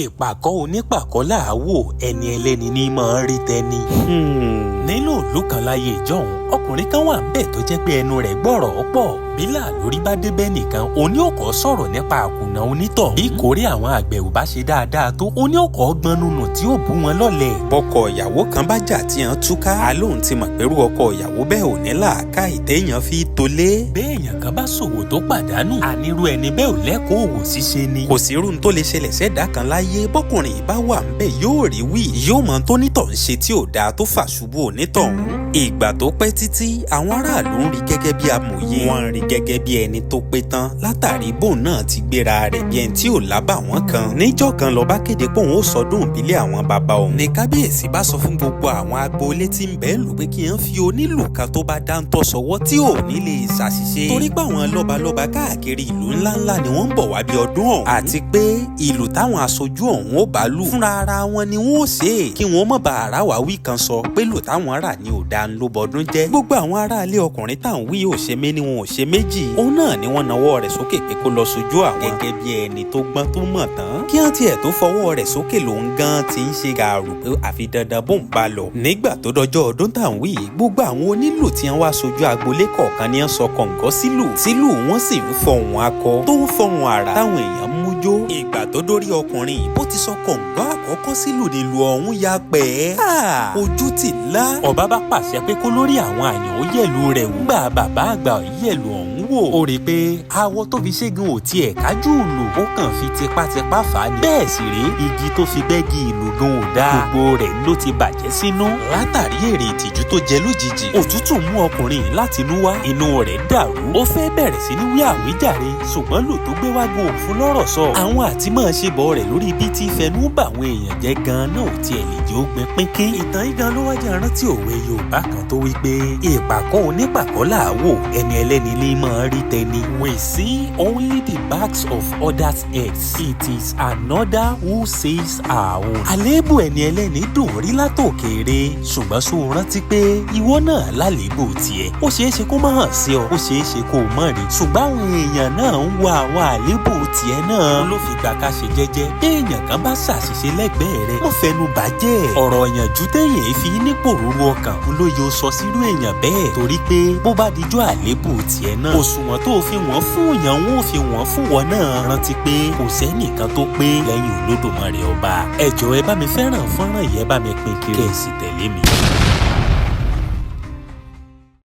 Ìpàkọ́ onípàkọ́ là á wò, ẹni ẹlẹ́ni ní máa ń rí tẹni. Nínú ìlú kan láyé ìjọ́un, ọkùnrin kan wà ńbẹ̀ tó jẹ́ pé ẹnu rẹ̀ gbọ́rọ̀ pọ̀. Bí làlórí bá débẹ̀ nìkan, òní ò kọ́ sọ̀rọ̀ nípa àkùnà onítọ̀. Bí ìkórè àwọn àgbẹ̀ ò bá ṣe dáadáa tó, òní ò kọ́ gbọ́n nùnù tí ó bú wọn lọ́lẹ̀. Bọ́kọ ìyàwó kan bá jà tí hàn túká, alóhùn ti mọ̀ pẹ̀lú ọkọ ìyàwó bẹ́ẹ̀ ò ní làákàyè téèyàn fi tolé. Béèyàn kan bá ṣòwò tó pàdánù, ànírú ẹni bẹ́ẹ̀ ò lẹ́kọ̀ọ́ òwò ṣíṣe ni. Kò sí irú tó lè ṣẹlẹ̀ sẹ́dá kan láyé, bọ́kùnrin bá wà ńbẹ̀ yóò rí wí, yóò mọ tónítọ̀ ń ṣe tí ò dáa tó fàṣubú onítọ̀hún. Ìgbà tó pẹ́ títí, àwọn aráàlú ń rí gẹ́gẹ́ bí amòye, wọ́n ń rí gẹ́gẹ́ bí ẹni tó pé tán látàrí bóun náà ti gbéra rẹ̀ bí ẹni tí ò lábàwọ́n kan. Níjọ́ kan ló bá kéde pé òun ó sọdún ìbílẹ̀ àwọn bàbá òun. Ní kábíyèsí bá sọ fún gbogbo àwọn agboolé tí ń bẹ́ẹ̀ lù pé kí wọ́n fi onílù kan tó bá dáńtọ́ sọwọ́ tí ò ní lè ṣàṣìṣe. Torí pé àwọn lọ́balọ́ba káàkiri ìlú ńláńlá ni wọ́n ń bọ̀ wá bí ọdún ọ̀hún. Àti pé ìlù táwọn aṣojú ọ̀hún ó bá lù fúnra ara wọn ni wọ́n ó ṣe é, kí wọ́n mọ̀ bá ara wá wí kan sọ pé lù táwọn rà ní òdà ń ló bọdún jẹ́. Gbogbo àwọn aráalé ọkùnrin tá à ń wí ò ṣe méní wọn ò ṣe méjì. Òun náà ni wọ́n nawọ́ rẹ̀ sókè pé kó lọ sojú àwọn. Gẹ́gẹ́ bí ẹni tó gbọ́n tó mọ̀ tán. Kí wọ́n tiẹ̀ tó fọwọ́ rẹ̀ sókè lòun gan ti ń ṣe gàrú pé àfi dandan bóun bá lọ. Nígbà tó dọjọ́ ọdún tá à ń wí, gbogbo àwọn onílù tí wọ́n wá sojú agboolé kọ̀ọ̀kan ni wọ́n sọ kọ̀ǹgọ́ sílù. Sílù wọ́n sì ń fọhùn akọ tó ń fọhùn àrà táwọn èèyàn mú jó. Ìgbà tó dórí ọkùnrin bó ti sọ kọ̀ǹgọ́ àkọ́kọ́ sílù nílùú ọ̀hún ya pẹ́. Ojú ti lá. Ọba bá pàṣẹ pé kó lórí àwọn àyàn ó yẹ̀lú rẹ̀ wò. Gbà bàbá àgbà yẹ̀lú ọ̀hún wò, ó rí i pé awọ tó fi ṣẹ́gun ò tiẹ̀ kájú ìlú, ó kàn fi tipátipá fà á ni. Bẹ́ẹ̀ sì rèé, igi tó fi gbẹ́gi ìlú gan ò dáa, gbogbo rẹ̀ ló ti bàjẹ́ sínú. Látàrí èrè ìtìjú tó jẹ lójijì, òtútù mú ọkùnrin láti inú wá, inú rẹ̀ dàrú. Ó fẹ́ bẹ̀rẹ̀ sí ní wí àwíjàre, ṣùgbọ́n lò tó gbé wá gan òfun lọ́rọ̀ sọ. Àwọn àti máa ṣe bọ̀ rẹ̀ lórí bí tí fẹnu bà àwọn èèyàn jẹ́ gan náà ò tiẹ̀ lè jẹ́ ó gbin pínpín. Ìtàn igan ló wá jẹ́ rántí òwe Yorùbá kan tó wí pé ìpàkọ́ onípàkọ́ là á wò, ẹni ẹlẹ́ni ní máa rí tẹni. We see only the backs of others' heads. It is another who sees our own. Àléébù ẹni ẹlẹ́ni dùn rí látòkèèrè, ṣùgbọ́n ṣó o rántí pé ìwọ náà lálébù tiẹ̀. Ó ṣeé ṣe kó má hàn sí ọ, ó ṣeé ṣe kó o mọ̀ rí, ṣùgbọ́n àwọn èèyàn náà ń wo àwọn àléébù tiẹ̀ náà. Ló fi gbà ká ṣe jẹ́jẹ́. Béèyàn kan bá ṣàṣìṣe lẹ́gbẹ̀ẹ́ rẹ̀, wọ́n fẹnu bàjẹ́. Ọ̀rọ̀ ìyànjú téèyàn fi nípò rúru ọkàn ló yọ sọ sírú èèyàn bẹ́ẹ̀, torí pé bó bá dijọ́ àléébù tiẹ̀ náà, òṣùwọ̀n tó fi wọ́n fún èèyàn wọn ò fi wọ́n fún wọn náà. Rántí pé kò sẹ́nìkan tó pé lẹ́yìn Olódùmarè ọba. Ẹ jọ̀ọ́, ẹ bá mi fẹ́ràn fọ́nrán yìí, ẹ bá mi pín kiri, kẹ́ ẹ sì tẹ̀lé mi.